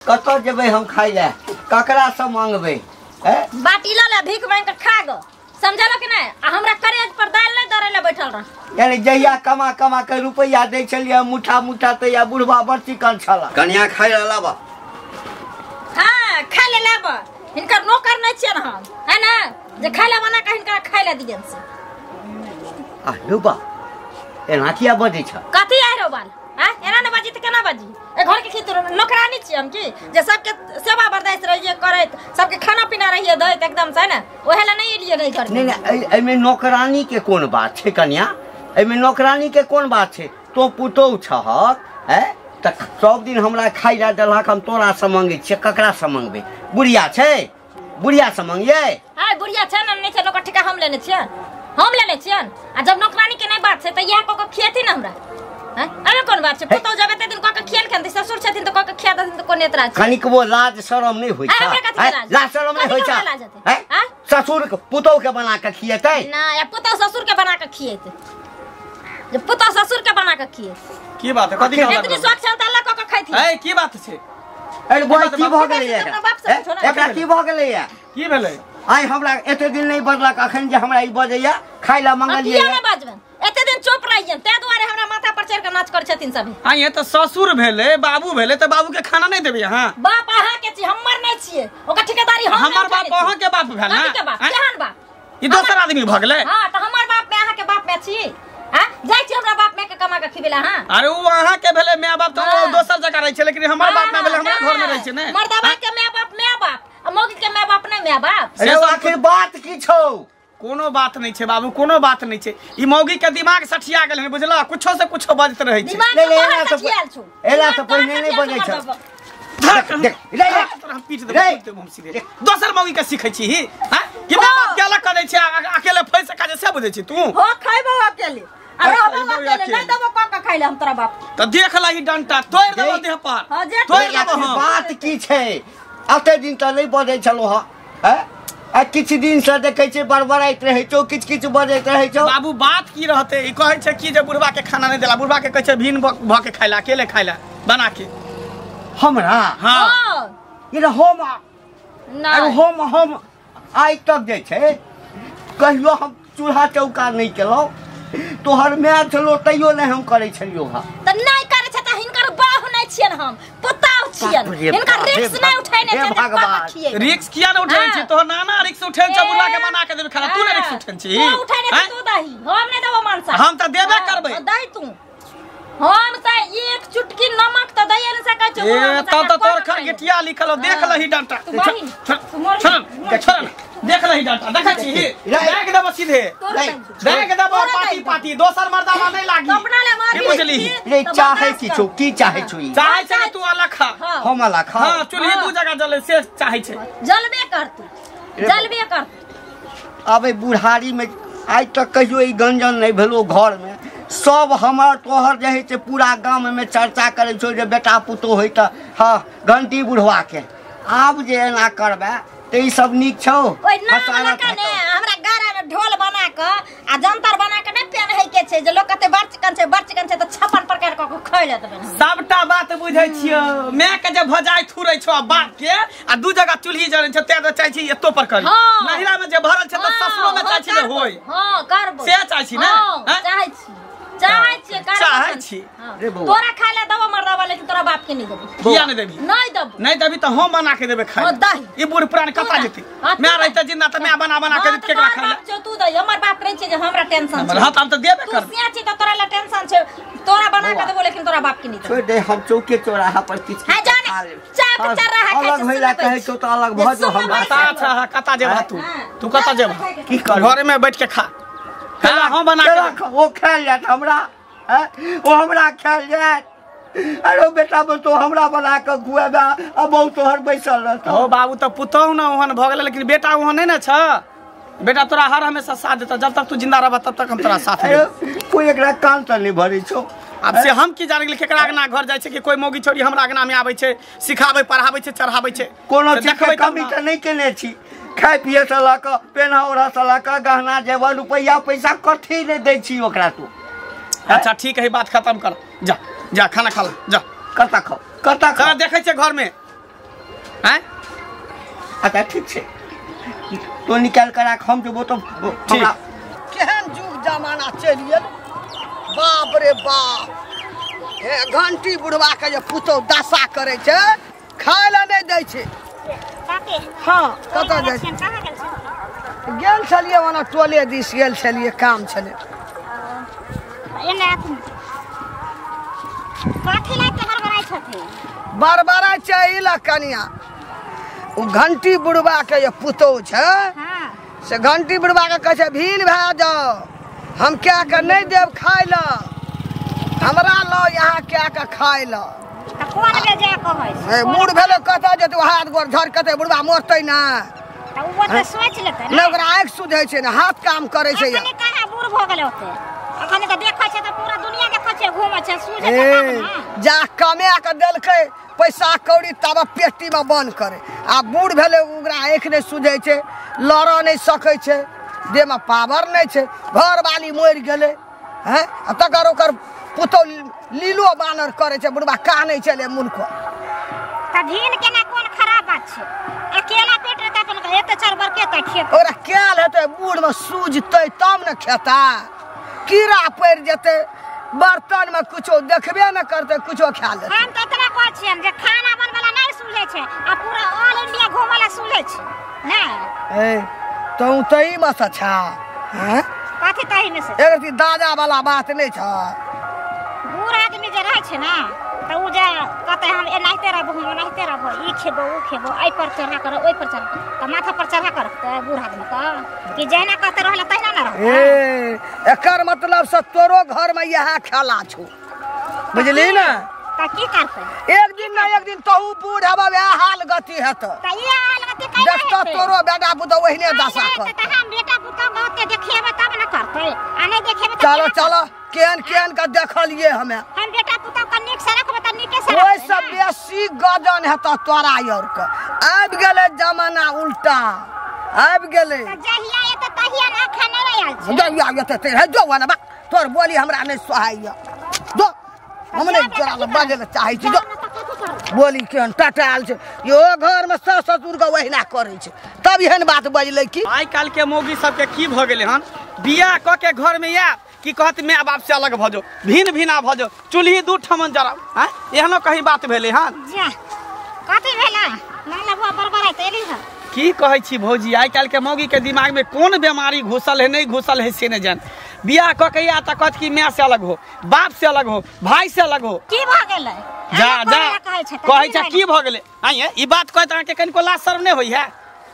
कतऽ जेबै हम खाइ लए, ककरासँ मांगबै? बाटी लऽ ले, भीख मांगि कऽ खा गो, समझलो कि नहि? आ हमरा करेज पर दालि नहि दरै लए बैठल रह। यानी जहिया कमा कमा के रुपैआ दै छलियै मुठा मुठा, तहिया बुढ़बा बड़ चिकन छल। कनिया खाइ लए लाबऽ। हाँ खाइ लए लाबऽ, हिनकर नौकर नहि छियनि हम, है ने, जे खाइ लए बना कऽ हिनका खाइ लए दियनि से। आ यौ बा, एना किया बजै छ? कथी आइ रौ बाल, आँय एना नहि बाजी तऽ केना बाजी? ए घर के की नौकरानी छियै हम की, जे सबके सेवा बर्दाश्त रहिए करैत, सबके खाना पीना रहिए दैत एकदम से, है ने? ओहे लए नहि एलियै नहि घर। नहि नहि, एहिमे नौकरानी के कोन बात छै कनिया? एहिमे नौकरानी के कोन बात छै? तो पुतोहु छहक है तऽ सब दिन हमरा खाइ लए देलहक, हम तोरासँ मंगै छियै, ककरासँ मंगबै? बुढ़िया छै, बुढ़िया से मंगिए? हाँ बुढ़िया छै ने, नहि छै नौकर ठेका हम लेने छियै, हम लेने छियनि। आ जब नौकरानी के नहि बात छै तऽ इएह कऽ कऽ खिएथिन हमरा, अरे कोन बात छै? पुतहु जब एते दिन कऽ के खिएलखिन तऽ ससुर छथिन तऽ कऽ के खिया देथिन तऽ कोन एतराज छै? कनिकबो लाज शरम नहि होइ छै? लाज शरम नहि होइ छै? ससुर पुतहु के बना के खिएतै? नहि, आ पुतहु ससुर के बना के खिएतै, जे पुतहु ससुर के बना के खिएतै। की बात है? कथी एतनी शौक छल तऽ अलग कऽ के खैथिन। ए की बात छै? अरे बॉय की भऽ गेलैया एकरा? की भऽ गेलैया? की भेलै? आइ हमरा एते दिन नहि बजलक, अखन जे हमरा ई बजैया खाइ लए मंगलियै। किया नहि बजबनि? एते दिन चुप रहियनि, ताहि दुआरे हमरा माथा पर चढ़ि कऽ नाच करै छथिन सब। आइ तऽ ससुर भेलै, बाबू भेलै, तऽ बाबू के खाना नहि देबै अहाँ? बाप अहाँ के छी, हमर नहि छियै, ओकर ठेकेदारी हम। हमर बाप अहाँ के बाप भेल ने? केहन बाप? ई दोसर आदमी भऽ गेलै। हां तऽ हमर बाप में अहाँ के बाप में छी? हां जाइ छी हमरा बाप में के कमा के खिबेला। हां अरे उ अहाँ के भेलै my बाप तऽ दोसर जगह रहै छै, लेकिन हमर बाप में भेलै हमरा घर में रहै छै ने। मर्दाबा के my बाप my बाप, आ मौगी के my बाप नहि my बाप। अरे आखिर बात की छौ? कोनो बात नहीं छै बाबू, कोनो बात नहीं छै। ई मौगी के दिमाग सठिया गेल है बुझला, कुछो से कुछो बजत रहै छै। एला से पहिने नहीं बजै छै। देख ले ले, तोरा हम पीट देबो हम सीधे। दोसर मौगी के सिखै छी हां कि my बाप के अलग करै छै, अकेले फैस सका से बुझै छी तू? हो खैबो अकेले, अरे हम अकेले नहीं देबो क के खाइले हम तोरा बाप। त देख लही डंटा तोड़ देबो देह पर, तोड़ देबो हम। बात की छै? एते दिन त नहीं बजै छलो हां, हैं? आ किछु दिन से देखै छियै बड़बड़ाइत रहै छौ, किछु किछु बजैत रहै छौ। बाबू बात की रहतै? ई कहै छै कि जे बुढ़बा के खाना नहि देला, बुढ़बा के कहै छै भीन भऽ के खाइला, अकेले खाइला बना के। हमरा? हाँ ई हम अरे हम आइ तक जे छै कहियो हम चूल्हा चौका नहि केलहुँ। तोहर my छलो तैयो नहि हम करै छलियौ। हाँ तऽ नहि करै छै तऽ हिनकर बाहु नहि छियनि, हम पुतहु छियनि, हिनकर रिक्स नहि उठेने छै। भगवान रिक्स किया नहि उठेने छी? तोहर नाना रिक्स उठेने छै, बुढ़ा के बना के देबे खाना, तू नहि रिक्स उठेने छी? तू उठेने छी, तू दही, हम नहि देबो मनसा। हम तऽ देबे करबै। दही तू, हम तऽ एक चुटकी नमक तऽ दैए नहि सकै छौ। ए तब तऽ तोर खरगेटिया लिखल हो, देख लही डंटा। छोड़ छोड़, देख लही डंटा, देखै छी? देख देबो सीधे, देख देबो पाटी पाटी, दोसर मर्दावा नहीं लागी। की बुझली? रे चाहे की छौ, की चाहे छौ? चाहे छै तू अलग खा, हम अलग खा। हां चूल्ही दू जगह जले से चाहे छै। जलबे कर तू, जलबे कर। आबे बुढ़ारी में आइ तक कहियो ई गंजन नहीं भेलो घर में। सब हमर तोहर जे है पूरा गाम में चर्चा करै छौ जे बेटा पुतोह होइ तऽ हाँ घंटी बुढ़वा के। आब जे एना करबै तऽ ई सब नीक छौ? ओहि नाम लऽ के ने हमरा गारा में ढोल बना कऽ आ जंतर बना कऽ नहि पेन्है के छै जे लोक कहतै बड़ चिकन छै, बड़ चिकन छै, तऽ 56 प्रकार कऽ के खाइ लेत। सबटा बात बुझै छियौ, my के जे भजाइ थुरै छौ बाप के, आ दू जगह चूल्ही जरै छौ, तें चाहै छी एतो पर करी। नहिरा में जे भरल छै तऽ ससुरो में चाहै छी जे होय। हां करबो से चाहै छी ने? चाहै छी, चाहै छी, चाहै छी। तोरा खाइ ले देबो मर्दाबा, लेकिन तोरा बाप के नहीं देबो। किया नहीं देबी? नहीं देबो। नहीं देबी तऽ हम बना के देबे खाइ। ई बूढ़ पुरान कतऽ जेतै? My रहितै जिंदा तऽ my बना बना के देत केकरा खाइ ले? तू दही, हमर बाप नहीं छै जे हमरा टेंशन छै। हां तऽ हम तऽ देबे करब। तू सिया छी तऽ तोरा ले टेंशन छै, तोरा बना के देबो लेकिन तोरा बाप के नहीं देबो। छोड़ दे, हम चौके चौराहा पर किछ हां जाने चौक चौराहा अलग होइला कहै छौ तऽ अलग भऽ जो। हमरा कता छ, कता जेबह तू? तू कता जेबह? की कर घरे में बैठ के खा। हम बना के ओ खायल जायत हमरा, ओ हमरा खायल जायत। अरे बेटा तो हमरा बना के खुएबा, आ बहु तोहर बैसल रहतौ। हो बाबू तऽ पुतहु ने ओहन भऽ गेलै, लेकिन बेटा ओहन नहि ने छ। बेटा तोरा हर हमेशा साथ देतौ, जब तक तू जिंदा रहबह तब तक हम तोरा साथ देबौ। कोई एकरा कान तऽ नहि भरै छौ। आब से हम की जान गेल केकरा अंगना घर जाइ छै कि कोई मौगी छोरी हमरा अंगना में आबै छै, सिखाबै पढ़ाबै छै, चढ़ाबै छै। कोनो चीज के कमी तऽ नहि केने छी, खाय पिए से लऽ कऽ पेन्हा ओढ़ा से लऽ कऽ गहना जेवर रुपैआ पैसा कथी नहि दै छी ओकरा तू। अच्छा ठीक है, बात खत्म कर, जा जा खाना खा ला, जा। कतऽ खाउ, कतऽ खाउ? देखै छियै घर में। आँय अच्छा ठीक छै तो निकाल कर राख हम जेबो तो ठीक। केहन जुग जमाना चलि गेल बाप रे बाप। हे घंटी बुढ़वा के जे पुतोह दशा करै छै खाय लए नहि दै छै। हाँ कतऽ जाइ गेल छलियै ओना टोले दिस गेल छलियै काम छलै। बड़बड़ाइ छै ई लए कनिया ओ घंटी बुढ़वा के जे पुतोह छै से घंटी बुढ़वा के कहै छै भीन भए जाओ हम क्या के नहीं देव खाय ल हमरा लो यहाँ क्या के खाय ल। बूढ़ भेलै कतऽ जेतै हाथ गोर झरकतै बुढ़वा मरतै ना त ओ त सोच लेतै ने ओकरा आँखि सुझै छै ने हाथ काम करै छै। अखने कहाँ बूढ़ भऽ गेलै ओते अखने त देखै छै त पूरा दुनिया देखै छै घूमै छै सूझै छै तब ना जा कमा के देलकै पैसा कौड़ी तब पेटी में बंद करे आ बूढ़ भेलै ओकरा आँखि नहि सुझै छै लड़ऽ नहि सकै छै देह में पावर नहीं छै घरवाली मरि गेलै हैं आ तकर ओकर पुतोह लीलो बानर करै छै बुढ़बा कानै छलै मुल्क। त भीन केना कोन खराब बात छै अकेला पेट रहता अपन एते चार बरके त खेत ओकरा कैल हेतै बूढ़ में सूझतै तब ने खेता कीड़ा पड़ि जेतै बर्तन में कुछो देखबे न करतै कुछो खा लेतै। हम त एतना कहै छियन जे खाना बनबला नहीं सूझै छै आ पूरा ऑल इंडिया घूमला सूझै छै नै। ए तू तही में से छा हैं कथी तही में से एक दादा वाला बात नहीं छा। बूढ़ आदमी जे रहै छै ना त उ जे कहतै हम एनाहिते रहबो हम ओनाहिते रहबो ई खेबो उ खेबो एहि पर चढ़ा कर ओहि पर चढ़ा त माथा पर चढ़ा कर रखतै बूढ़ आदमी के कि जहिना कहते रहला तहिना ना रहतै। ए एकर मतलब से तोरो घर में इएह खेला छौ बुझली ना त की करतै एक दिन ना एक दिन तहु बूढ़ हेबा वएह हाल गति हेतौ त ई हाल गति कैना देखतौ तोरो बेटा पुतोह ओहिने दशा करतै त हम बेटा पुतोह के देखेबै तब ना करतै आ नहीं देखेबै त चलो चलो केहन केहन के देखलिए हमे हम बेटा पुतोह के नीक से रखबै त नीके से रखबै। ओहि से बेसी गजन हेतौ तोरा और के आबि गेलै जमाना उल्टा आबि गेलै त जहिया एतै तहिया ना खाना रहि आयल छै जहिया एतै तहिया जो ना बा तोर बोली हमरा नहीं सोहाइया जो हम नहीं तोरा लग बाजै लए चाहै छी जो बोली केहन टटायल छै यो घर में सास ससुर के ओहिना करै छै तब एहन बात बजलै की। आइ काल्हि के मौगी सबके की भऽ गेलै हन बियाह कऽ के घर में आयब कि कहत my बाप से अलग भऽ जाओ भिन भिना भऽ जाओ चूल्ही दू ठमन जराउ आँय एहनो कहीं बात भेलै हन। जा कथी भेलै माला बुआ बड़बड़ाइत एली हन। की कहै छी भौजी आइ काल्हि के मौगी के दिमाग में कोन बीमारी घुसल है नहीं घुसल है से नहीं जान। बियाह कऽ के आयत तऽ कहत कि my से अलग हो बाप से अलग हो भाई से अलग हो की भऽ गेलै जा जा कहै छै की भऽ गेलै आँय ई बात कहैत अहाँके कनिको लाज शर्म नहि होइ है।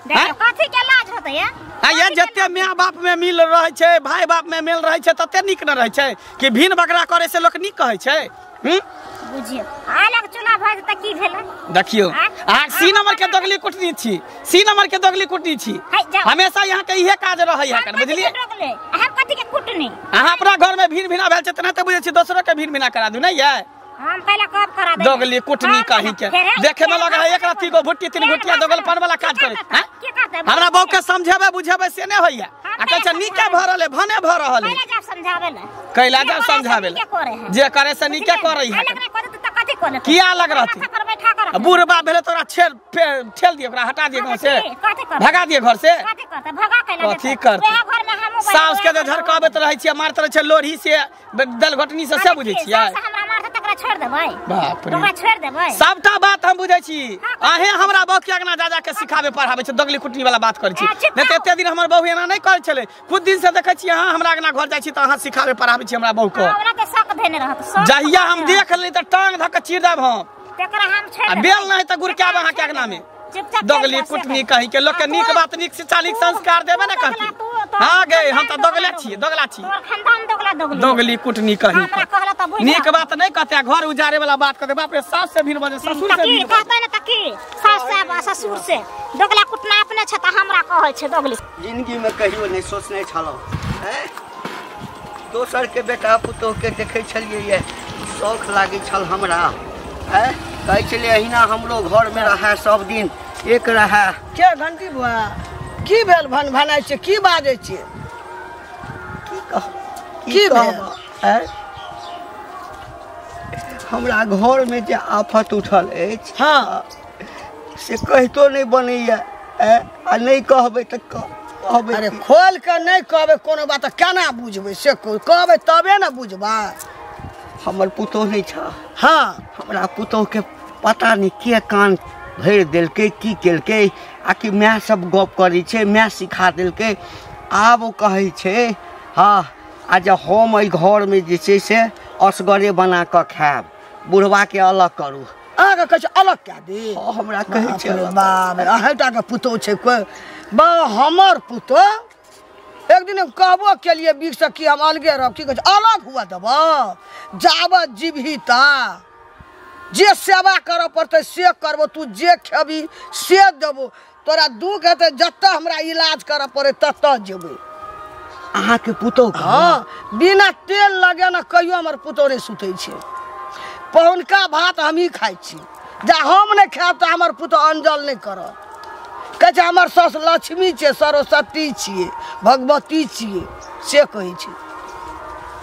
देखियौ कथी के लाज होतै है आँय जते my बाप में मिल रहै छै भाई बाप में मिल रहै छै तते नीक न रहै छै कि भिन बकरा करे से लोक नीक कहै छै। बुझियौ अलग चूल्हा भऽ जेतै की भेलै। देखियौ अहाँ सी नंबर के दोगली कुटनी छी सी नंबर के दोगली कुटनी छी हमेशा यहाँ के इहे काज रहै है बुझलियै। हम कथी के कुटनी अहाँ अपना घर में भिन भिना भेल छै तेना तऽ बुझै छी दोसरो के भिन भिना करा दू नहीं यै हम पहले कब करा दे दोगली कुटनी कहीं के देखे में लगे है एक रत्ती गो भुट्टी तीन घुटिया दोगल पान वाला काज करे हैं। हमरा बहू के समझेबे बुझेबे से नहीं होइया आ कहै छै नीके भऽ रहल है भने भऽ रहल है कैला जाब समझाबे ले कैला जाब समझाबे ले जे करे से नीके करै है किया अलग रहती बूढ़ बाप भेलै तोरा छेल ठेल दिए ओकरा हटा दिए गाँव से भगा दिए घर से कथी करतै साउस के जे झरकाबैत रहै छियै मारैत रहै छै लोढ़ी से दल घोटनी से से बुझै छियै छोड़ देबै बाप रे ओकरा छोड़ देबै सबटा बात हम बुझै छी। अहें हमरा बहू के अंगना जा जा के सिखाबे पढ़ाबे छै दोगली कुटनी वाला बात करै छी नहीं तऽ एते दिन हमर बहू एना नहीं करै छलै कुछ दिन से देखै छी अहाँ हमरा अंगना घर जाइ छी तऽ अहाँ सिखाबे पढ़ाबे छी हमरा बहू के। हमरा तऽ शक धेने रहत जहिया हम देख लेली तऽ टांग धऽ के चीर देब हम तेकरा हम छोड़ आ बेल नहीं तऽ गुरकाब अहाँ के अंगना में दोगली कुटनी कहीं के लोग के नीक बात नीक शिक्षा नीक संस्कार देबे ने करती। हाँ गे हम तऽ दोगले छी दोगला छी खानदान दोगला दोगली दोगली कुटनी कहीं हमरा कहला त बुझ नीक बात नहीं कहते घर उजारे वाला बात कहते बाप रे सास से भी बजे ससुर से भी कहते ने त की सास से ससुर से दोगला कुटना अपने छै त हमरा कहै छै दोगली। जिंदगी में कहियो नहीं सोचने छलहुँ हैं दोसर के बेटा पुतोह के देखै छलियै ये शौख लागै छल हमरा हैं कहै छलियै अहिना हमरो घर में रहै सब दिन एक रहै। के घंटी बुआ की भेल भन भनाइ छै की बाजै छियै की कह की भेल हैं हमरा घर में जे आफत उठल अछि हाँ से कहितो नहि बनैया आ नहि कहबै तऽ कहबै। अरे खोल के नहि कहबै कोनो बात केना बुझबै से कहबै तबे ने बुझबै। हमर पुतोह नहि छ। हाँ हमरा पुतोहके पता नहि के कान भरि देलकै की केलकै आ कि माय सब गप करै छै, माय सिखा देलकै। आब ओ कहै छै हाँ आ जे हम एहि घरमे जे छै से असगरे बना कऽ खायब, बुढ़बाके अलग करू। अहाँके कहै छै अलग कए दे? हमरा कहै छै बाप रे अहीँटाके पुतोह छै कोइ? बा हमर पुतोह एक दिन हम कहबो केलिए बीच से कि हम अलगे रहब, की कहै छै अलग हुआ देबऽ जाबत जीबही ता जे सेवा करऽ पड़तै से करबो, तू जे खेबही से देबो, तोरा दुख हेतै जतऽ हमरा इलाज करऽ पड़ै ततऽ जेबै। अहाँके पुतोह? हाँ बिना तेल लगेने कहियो हमर पुतोह नहि सुतै छै। पहुनका भात हमही खाइ छी, जा हम नहि खायब तऽ हमर पुतोह अंजल नहि करत। कहै छै हमर सास लक्ष्मी छियै, सरस्वती छियै, भगवती छियै, से कहै छै।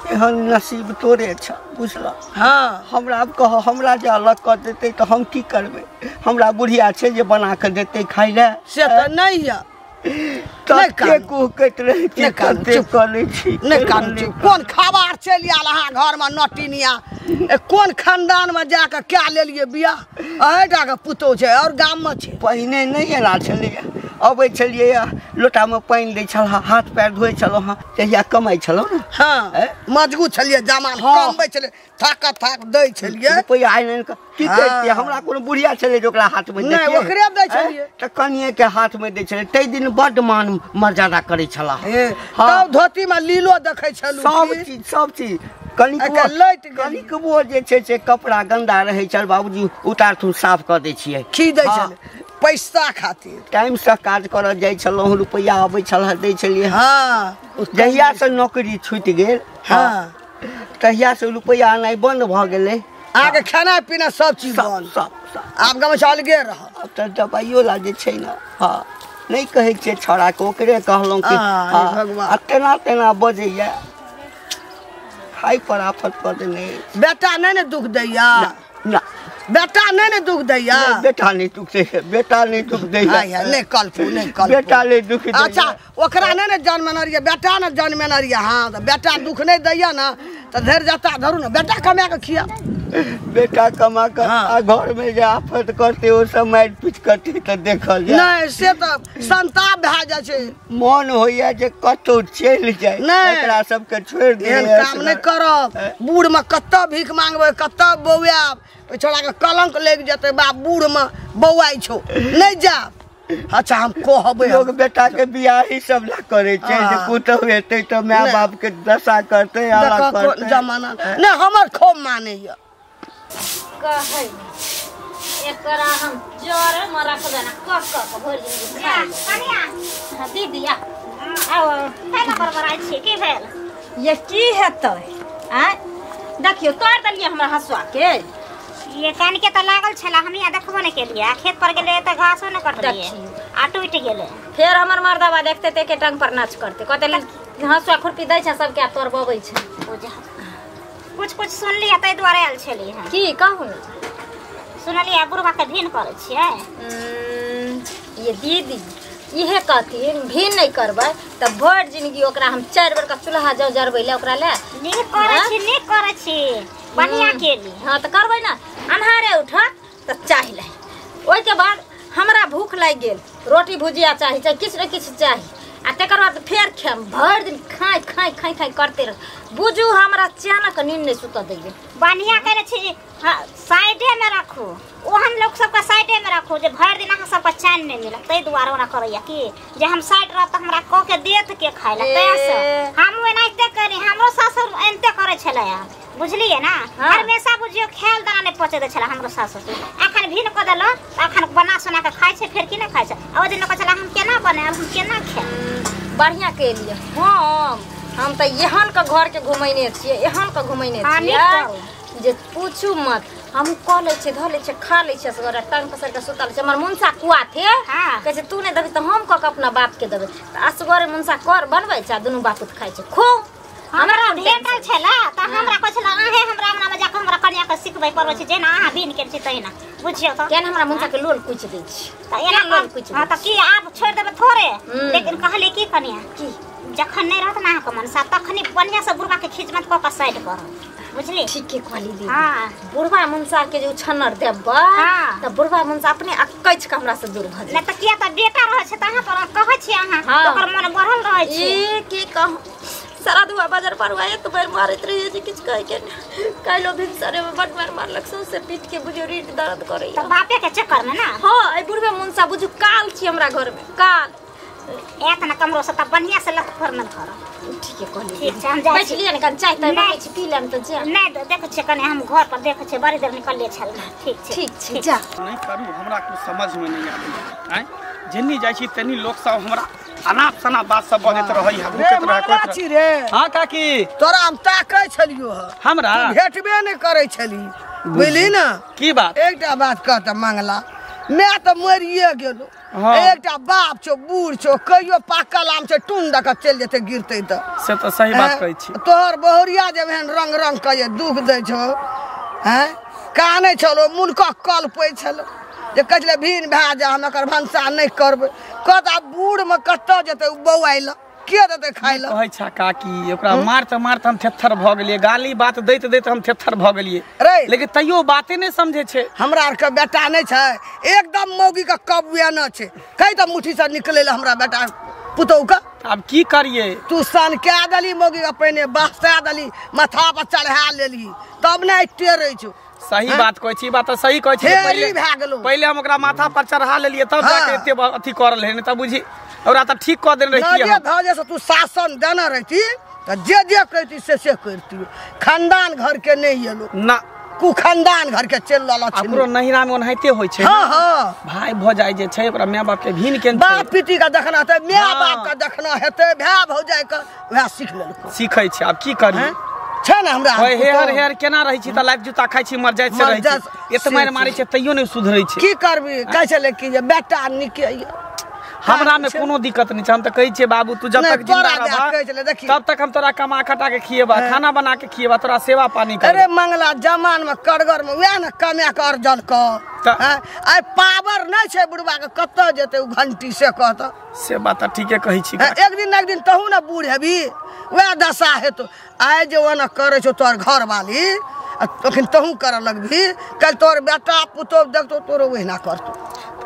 एहन नसीब तोरे छ बुझलह। हाँ हमरा आब कह हमरा जे अलग कऽ देतै तऽ हम की करबै? हमरा बुढ़िया छै जे बना कऽ देतै खाइ लए से तऽ नहि यऽ। तते कुहकैत रहै छी, तते कनै छी। नहि कानू चुप। कोन खबार चलि आयल अहाँ घरमे नटिनिया? कोन खानदानमे जाकऽ कए लेलियै बियाह? अहीँटाके पुतोह छै आओर गाममे छै। पहिने नहि एना छलैए, अबै छलियै लोटामे पानि दै छल, हाथ पैर धोइ छलहुँ हँ जहिया कमाइ छलहुँ ने। हाँ मजबूत छलियै, जमान कमबै छलियै, थाक थाक दै छलियै रुपैआ आनि आनि कऽ। की करितियै, हमरा कोनो बुढ़िया छलै जे ओकरा हाथमे नहि ओकरे दै छलियै तऽ कनिएके हाथमे दै छलै। ताहि दिन बड्ड मान मर्यादा करै छलाह। तब धोतीमे लीलो देखै छलहुँ सब चीज सब चीज। कनिकबो जे छै से कपड़ा गन्दा रहै छल बाबूजी उतारथुन साफ कऽ दै छियै, खी दै छलै पैसा खातिर। टाइमसँ काज करऽ जाइ छलहुँ, रुपैआ अबै छल दै छलियै। हाँ जहियासँ नौकरी छुटि गेल हाँ तहियासँ रुपैआ आनाइ बन्द भऽ गेलै। अहाँके खाना पीना सब चीज सब सब आब गाममे अलगे रहल। आब तऽ दबाइयो ला जे छै ने हाँ नहि कहै छियै छौड़ाके, ओकरे कहलहुँ कि आ तेना तेना बजैया, खाइ पर आफत कऽ देने। बेटा नहि ने दुख दैया? ना बेटा नहि ने दुख दैया? बेटा नहि दुख दैया, बेटा नहि दुख दैया। नहि कल्पू नहि कल्पू, बेटा नहि दुख दैया। अच्छा ओकरा नहि ने जन्मेने रहियै, बेटा ने जन्मेने रहियै। हाँ तऽ बेटा दुख नहि दैया ने तऽ धरि जता धरू ने, बेटा कमा कऽ खिया। बेटा कमा कऽ आ घरमे जे आफत करतै ओ सब मारि पीट करतै तऽ देखल जाय। नहि से तऽ संताप भए जाइ छै, मन होइया जे कतहु चलि जाय, एकरा सबके छोड़ि दियै, एहन काम नहि करब। बूढ़मे कतऽ भीख मांगबै, कतऽ बौआयब, ओहि छौड़ाके कलंक लागि जेतै, बाप बूढ़मे बौआइ छौ, नहि जायब। अच्छा हम कहबै लोग बेटा के बियाह ही सब ला करै छै जे पुतहु हेतै तऽ my बाप के दशा करतै अलग करतै जमाना नहि। हमर खूब मानैया कहै एकरा हम जरे मे रखबै ना कह कह के भरि जिंदगी खा कनिया। हां दीदी आ आओ केना बड़बड़ाइ छी, की भेल? ये की हेतै? आँय देखियौ तोड़ देलियै हमरा हँसुआ के। ये कान के तऽ लागल छला, हम यहाँ देखबो नहि केलियै, खेत पर गेलै तऽ घासो नहि कटलियै आ टूटि गेलै। फेर हमर मर्दबा देखते ते के टंग पर नाच करते, कहते हँसुआ खुरपी दै छै सबके आ तोड़बबै छै। कुछ कुछ सुनलियै ताहि दुआरे आयल छलियै। की कहू ने? सुनलियै बुढ़बा के भिन करै छियै। ये दीदी इहे कहथिन भिन नहि करबै तऽ भरि जिंदगी ओकरा हम 4 बेर के चूल्हा जौ जरबै ले ओकरा ले। नीक करै छी, नीक करै छी, बढ़िया केली। हाँ तऽ करबै ने, अन्हारे उठत तऽ चाही लै, ओहिके बाद हमरा भूख लागि गेल, रोटी भुजिया चाही, चाहे किछु ने किछु चाही, आ तकर बाद फेर खायब। भरि दिन खाइ खाइ खाइ खाइ करते रह, बुझू हमरा चैनक नींद नहि सुतऽ दैया। बढ़िया करै छी, साइडेमे राखू, ओहन लोक सबके साइडेमे राखू जे भरि दिन अहाँ सबके चैन नहि मिलत, ताहि दुआरे ओना करैया कि जे हम साइड रहब तऽ हमरा कऽ के देत के खाइ लए, ताहिसँ हमहूँ एनाहिते करी। हमरो सासुर एनाहिते करै छलै, बुझलियै ने? हमेशा बुझियौ खायल दाना नहि पचै दै छलै हमरो सास ससुर। एखन भिन कऽ देलहुँ तऽ एखन बना सोना कऽ खाइ छै, फेर की नहि खाइ छै। आ ओहि दिन कहै छलै हम केना बनायब, हम केना खायब। बढ़िया केलियै। हम तऽ एहन के घर के घुमैने छियै, एहन के घुमैने छियै जे पूछू मत। हम कऽ लै छियै, धऽ लै छियै, खा लै छियै, असगरे टांग पसारि कऽ सुतल छियै। हमर मुनसा कुआ थे, कहै छै तू नहि देबही तऽ हम कऽ के अपना बापके देबै, तऽ असगरे मुनसा कर बनबै छै आ दुनू बापूत खाइ छै खूब। हमरा भेटल छला तऽ हमरा कहै छला अहें हमरा अंगना में जाके हमरा कनिया कनिया के सिखबै पड़ै छै जेना अहाँ बिन के छी तहिना बुझियौ त केन हमरा मुंचा के लोल कुछ दै छी त एना लोल कुछ हां त की आब छोड़ देबै थोड़े लेकिन कहली की कनिया की जखन नहीं रहत ना अहाँ के मनसा तखनी बढ़िया से बुढ़वा के खिजमत क के साइड कर बुझली ठीक के कहली दीदी हां बुढ़वा मुंसा के जे उछन्नर देबा हाँ। त बुढ़वा मुंसा अपने अकैछ के हमरा से दूर भ नहीं जाय त किया त बेटा रहै छै त अहाँ पर कहै छी अहाँ हाँ। त ओकर मन बढ़ल रहै छै ए की कहूं सारा दुआ बाजार पर हुआ तो मार मारत रही जे किछ कह के काइलो भिनसरे में बड मार मारलक सौंसे पीठ के बुझो रीढ़ दर्द करैया त बापे के चक्कर में ना हां ए बुढ़वा मुंसा बुझू काल छी हमरा घर में काल एत ना कमरो से त बढ़िया से लत फरमन कर ठीक है कहली ठीक छै हम जाइ बैठ छी लिअ ने कन चाय ताय नहीं। बनबै छी पी लेम त जा नहीं देखै छियै कने हम घर पर देखै छियै बड़ी देर निकलले छल ठीक छै ठीक छै जा नहीं करू हमरा कुछ समझ में नहीं आबै आँय जेन्नी जाइ छी तेन्नी लोक सब हमरा अनाप शनाप बात सब बजैत रहै है रे भुकैत रहै मंगला कहैत छी रहै। रे हाँ काकी तोरा हम ताकै छलियो ह हमरा तू भेटबे नहि करै छली बुझली ना की बात एकटा बात कहत मंगला मैं तऽ मरिए गेलो हाँ। एकटा बाप छौ बूढ़ छौ कहियो पाकल आम छै टून दऽ कऽ चलि जेतै गिरतै तऽ से तऽ सही बात कहै छी तोहर बहुरिया जब एहन रंग रंग के जे दुख दै छौ हैं कानै छलो मुनकऽ कलपै छलो जे कहै छलै भीन भए जा हम एकर भनसा नहि करबै कहत आब बूढ़मे कतऽ जेतै ओ बौआइ लए के देतै खाइ लए कहै छा काकी ओकरा मारते मारते हम थेथर भऽ गेलियै गाली बात दैत दैत हम थेथर भऽ गेलियै रे लेकिन तैयो बाते नहि समझै छै हमरा आरके बेटा नहि छै एकदम मौगीके कबुए न छै कहि तऽ मुट्ठीसँ निकलै लए हमरा बेटा पुतहुके आब की करियै तू सन कए देली मौगीके पहिने बहसा देली माथा पर चढ़ा लेली तब ने टेरै छौ सही बात कहै छी बात तऽ सही कहै छी हेरी पहिले भए गेलौ। पहिले हम ओकरा माथा पर चढ़ा लेलियै तब हाँ। जाके एते अथी करल है नहीं तऽ बुझी ओकरा तऽ ठीक कऽ देने रहितियै नजे हम। धजे से तू शासन देने रहती तऽ जे जे कहती से से करती खानदान घर के नहीं एलो ना कुखानदान घर के चलि रहल छै ओकरो नहिरा में ओनाहिते होइ छै हाँ हाँ भाई भऽ जाइ जे छै ओकरा माय बाप के भीन केन छै बाप पिटी के देखना हेतै माय हाँ। बाप के देखना हेतै भाय भौजाइ के वएह सीख लेलको सीखै छै आब की करियै हैं? छै ने हमरा ओए हेहर हेहर केना रहै छी तऽ लाइफ जूता खाइ छी मर जाइत से मर रहै जाइत छी एत मारि मारै छै तैयो नहि सुधरै छै की करबी कहै छलै कि जे बेटा नीके यऽ हमरा में कोनो दिक्कत नहीं छै हम तऽ कहै छियै बाबू तू जब नहि, तक जिंदा तोरा दए रहबा कहै छलै, देखी। तब तक हम तोरा कमा खटा के खिएबा खाना बना के खिएबा तोरा सेवा पानी अरे करबा मंगला जमान में करगर में वएह ने कमा के अर्जन कऽ तऽ- हैं? आइ पावर नहि छै बुढ़बा के कतऽ जेतै ओ घंटी से कहत से बात तऽ ठीके कहै छी हैं, एक दिन ने एक दिन तहू ने बूढ़ हेबी वएह दशा हेतौ आइ जे ओना करै छौ तोहर घरवाली आ तखन तहू करऽ लगबही काल्हि तोहर बेटा पुतोहु देखतौ तोरो ओहिना करतौ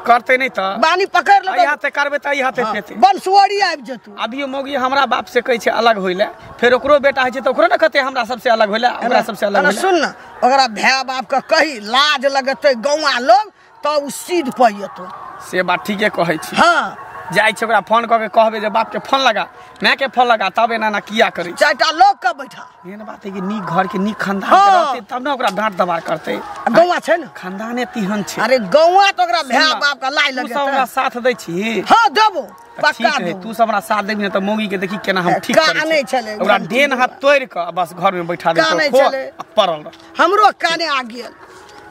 करतै नहि तऽ बानी पकड़ि एहि लेतौ हाथे करबै तऽ एहि हाथे पेतै बनसुअरी आबि जेतौ अभियो मौगी हमरा बाप से कहै छै अलग होइ लए फेर ओकरो बेटा होइ छै तऽ ओकरो ने कहतै हमरा सबसे अलग होइ लए हमरा सबसे अलग एना होइ लए सुन ने ओकरा भाय बाप के कही लाज लगतै गौआ लोग तब ओ सीध पैतौ से बात ठीके कहै छी हाँ जाइ छै ओकरा फोन कऽ के कहबै जे बाप के फोन लगा माय के फोन लगा तब एना एना किया करै छै चारिटा लोग के बैठा एहन बात है कि नीक घर के नीक खानदान के हाँ। रहतै तब ने ओकरा डाँट दबार करतै आ गौआ छै ने खानदाने तिहन छै अरे गौआ तऽ ओकरा सुन भाय ना, बाप के लाइ तू सब हमरा लगेतै साथ दै छी हाँ देबो तऽ पक्का ठीक है देबो तू सब हमरा साथ देबही ने तऽ मौगी के देखी केना हम ठीक करै कानै छियै। छलै, ओकरा घंटी डेन हाथ तोड़ि कऽ बस घर में बैठा दे कानै छलै। आ पड़ल रह हमरो काने आ गेल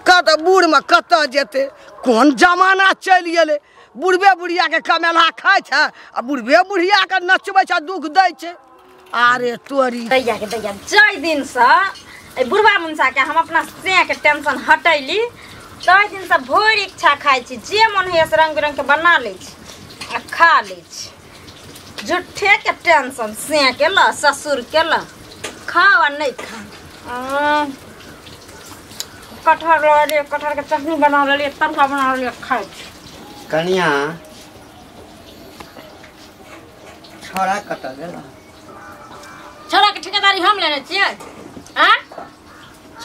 कतऽ बूढ़मे कतऽ जेतै कोन जमाना चलि गेलै बुढ़बे बुढ़िया के कमेलहा खाइ छै आ बुढ़बे बुढ़िया के नचबै छै आ दुख दै छै अरे तोरी दैया के दैया जाहि दिनसँ एहि बुढ़वा मुनसाके हम अपना से के टेंशन हटैली ताहि दिनसँ भरि इच्छा खाइ छी जे मन होइए से रंग बिरंग के बना लै छी आ खा लै छी झूठे के टेंशन से के ल ससुर के ल खाओ आ नहि खाओ कटहर लऽ लेलियै कटहर के चटनी बना लेलियै तरुआ बना लेलियै खाइ छी कनिया छोड़ा कतऽ गेल छौड़ा के ठेकेदारी हम लेने छियै आँ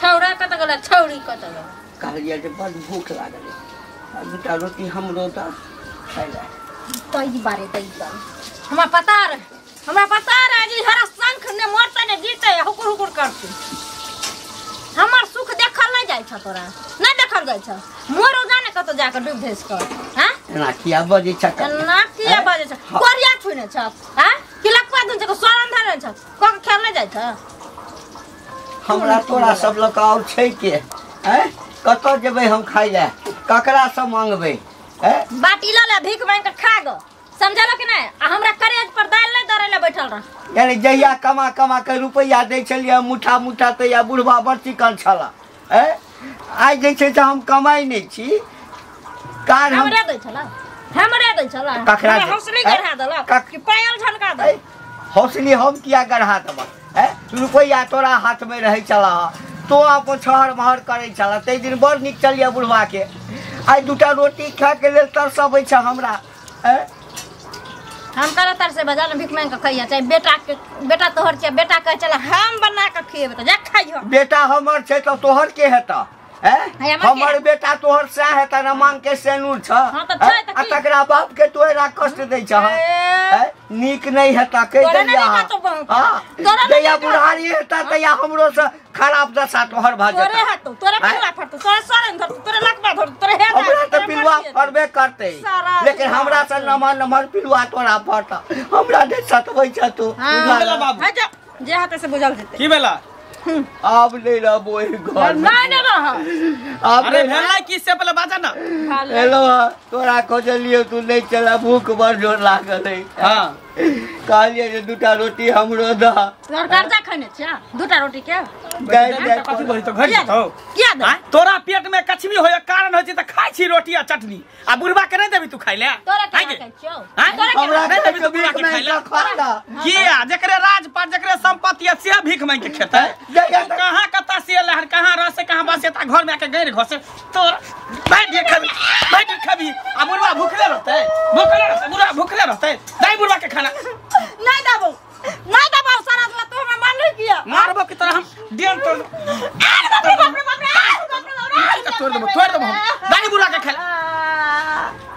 छौड़ा कतऽ गेलै छौड़ी कतऽ गेलै कहलियै जे बड़ भूख लागल है दूटा रोटी हमरो दऽ खाइ लए तई बारे तई बारे हमरा पता रहे हमरा पता रहे जे हरा शंख ने मरतै ने जीतै हुकुर हुकुर करतै हमर सुख देखल नहीं जाइ छ तोरा नहीं देखल जाइ छ मोरो जाने कतऽ जाके डूब धसि कऽ आँ एना किया बजै छ एना किया बजै छ कोरिया छुने छ आँ कि लकुआ दुन छ सोरन धरन छ कऽ के खेल नहीं जाइ छ हमरा तोरा सब लऽ कऽ आओर छै के हैं कतऽ जेबै हम खाइ लए ककरासँ मांगबै हैं बाटी लऽ ले भीख मांगि कऽ खा गो समझल कि नहीं आ हमरा करेज पर दालि नहीं दरै लए बैठल रह यानी जहिया कमा कमा के रुपैआ दै छलियै मुठा मुठा तहिया बुढ़बा बड़ चिकन छल आइ जे छै से हम कमाइ नहि छी कार हमरे दै छला हमरे दै छला ककरा हौसली गढ़ा देलक कि पायल झनका देलक हौसली हम किया गढ़ा देबक रुपैआ तोरा हाथ में रहै छला तो अपन छहर महर करै छला ताहि दिन बड़ नीक चलिए बुढ़वा के आइ दूटा रोटी खाए के लेल तरसबै छै हमरा हम कर तर से बाजार में भीख मांग के खइया चाहे बेटा के बेटा तोहर छै बेटा कहे चला हम बना के खिएबे त जा खाइयो बेटा हमर छै त तोहर के हेता हमर बेटा तोहर सैह हेता न मांग के सेनूर छ आ तकरा बाप के तोरा कष्ट दै छ नीक नहीं हेता कह दैया हां दैया बुढ़ारी हेता तैया हमरो से खराब दशा तोहर भ जेता तोरे हेतो तोरे पिलुआ फड़तो तोरे सरेन धरतो तोरे लकबा धरतो तोरे हे हमरा त पिलुआ फड़बे करते लेकिन हमरा से नमहर नमहर पिलुआ तोरा फड़ता हमरा दे सतबै छ तू बाबू जे हाथे से बुझल जेते की भेला अब नहीं रहबो एहि घर में नहीं रह अब अरे भेलै की से पहले बाजा ना हेलो तोरा खोजलियो तू नहीं चला भूख बड़ जोर लागल है हां कहलिए जे दूटा रोटी हमरो द तोर कर्जा खने छिया दूटा रोटी के कथी बोली तो घर जेतौ किया दे तोरा पेट में कछमी होय कारण होय छै त खाय छी रोटी आ चटनी आ बुढ़बा के नहीं देबी तू खाय ले तोरा के खाय छियौ हमरा नहीं देबी तू बुढ़बा के खाय ले किया जकरे राजपाट जकरे संपत्ति है से भीख मांग के खेतै कहां कता से लहर कहां रह से कहां बसे ता घर में आके गैर घसे तोर बैठ खबी बैठ खबी आ बुढ़बा भूखले रहतै बुढ़बा भूखले रहतै दाई बुढ़बा के खाना नहीं देबो नहीं देबो सारा तू हमरा मारलू किया मारबो की तरह हम डेन तोड़ अरे बाप रे बाप रे बाप रे तोड़ देबो हम दाई बुढ़ा के खाला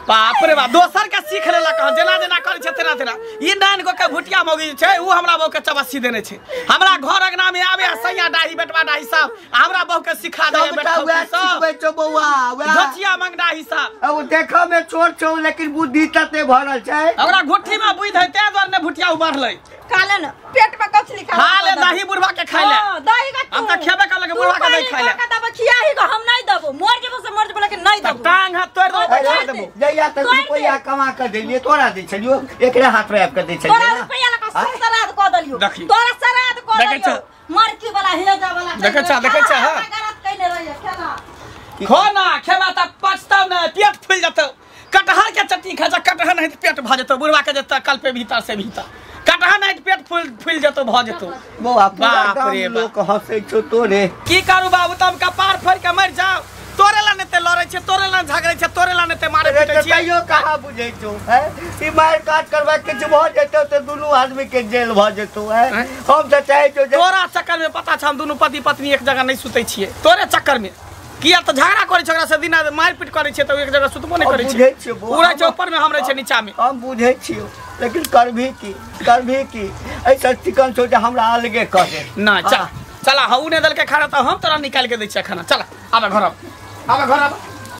बाप रे बाप दोसर के सीख लेलक हन जेना जेना करै छै तेना तेना ई नान गो के भुटिया मौगी छै उ हमरा बहू के चबस्सी देने छै हमरा घर अंगना में आवे सैया डाही बेटवा डाही सब हमरा बहू के सिखा दे बेटा वएह सिखबै छौ बौआ वएह घचिया मंगडा ही सब ओ देखऽ में छोट छौ लेकिन बुद्धि तते भरल छै हमरा घुट्ठी में बुद्धि है तें द्वारे ने भुटिया उबरलै खा ले ना पेट में कछ लिखा खा ले दही बुढ़वा के खाय ले हां दही का हम त खेबे कर लगे बुढ़वा के नहीं खाय ले तू दबो खिया ही को हम नहीं दबो मर जेबो से मर जेबो लेकिन नहीं दबो टांग हाथ तोड़ दबो तोड़ दबो जइया तक रुपैया कमा के देलिए तोरा दे छलियो एकरे हाथ में आब के दे छलियो तोरा रुपैया लका श्राद्ध क देलियो तोरा श्राद्ध क देलियो मरकी वाला हेजा वाला देखै छ हां गलत कइने रहिए खेला खो ना खेला त पछताव ना पेट फूल जतौ कटहर के चटनी खा जा कटहर नहीं त पेट भ जतौ बुढ़वा के जतौ कल पे भीतर से भीतर कटहर नहीं पेट फूल फूल जतौ भ जतौ बौआ पूरा गाम लोक हंसै छौ तोरे की करू बाबू तब कपार फोड़ के मर जाओ तोरे ला ने ते लड़ै छै तोरे ला झगड़ै छै तोरे ला ने ते मारे पीटै छै तैयो कहाँ बुझै छौ हैं ई मार काट करबा किछु भ जेतौ त दुनू आदमी के जेल भ जेतौ हैं हम त चाहै छौ तोरा चक्कर में पता छ हम दुनू पति पत्नी एक जगह नहीं सुतै छियै तोरे चक्कर में किया त झगड़ा करै छै ओकरा से दिन मार पीट करै छै त एक जगह सुतबो नहीं करै छै पूरा छै ऊपर में हम रहै छै नीचा में हम बुझै छियौ लेकिन करभी की ऐसा चिकन छौ जे हमरा अलगे कह दे ना चल चला हऊ ने दल के खाना त हम तोरा निकाल के दै छियै खाना चल आबे घर आब आबे घर आब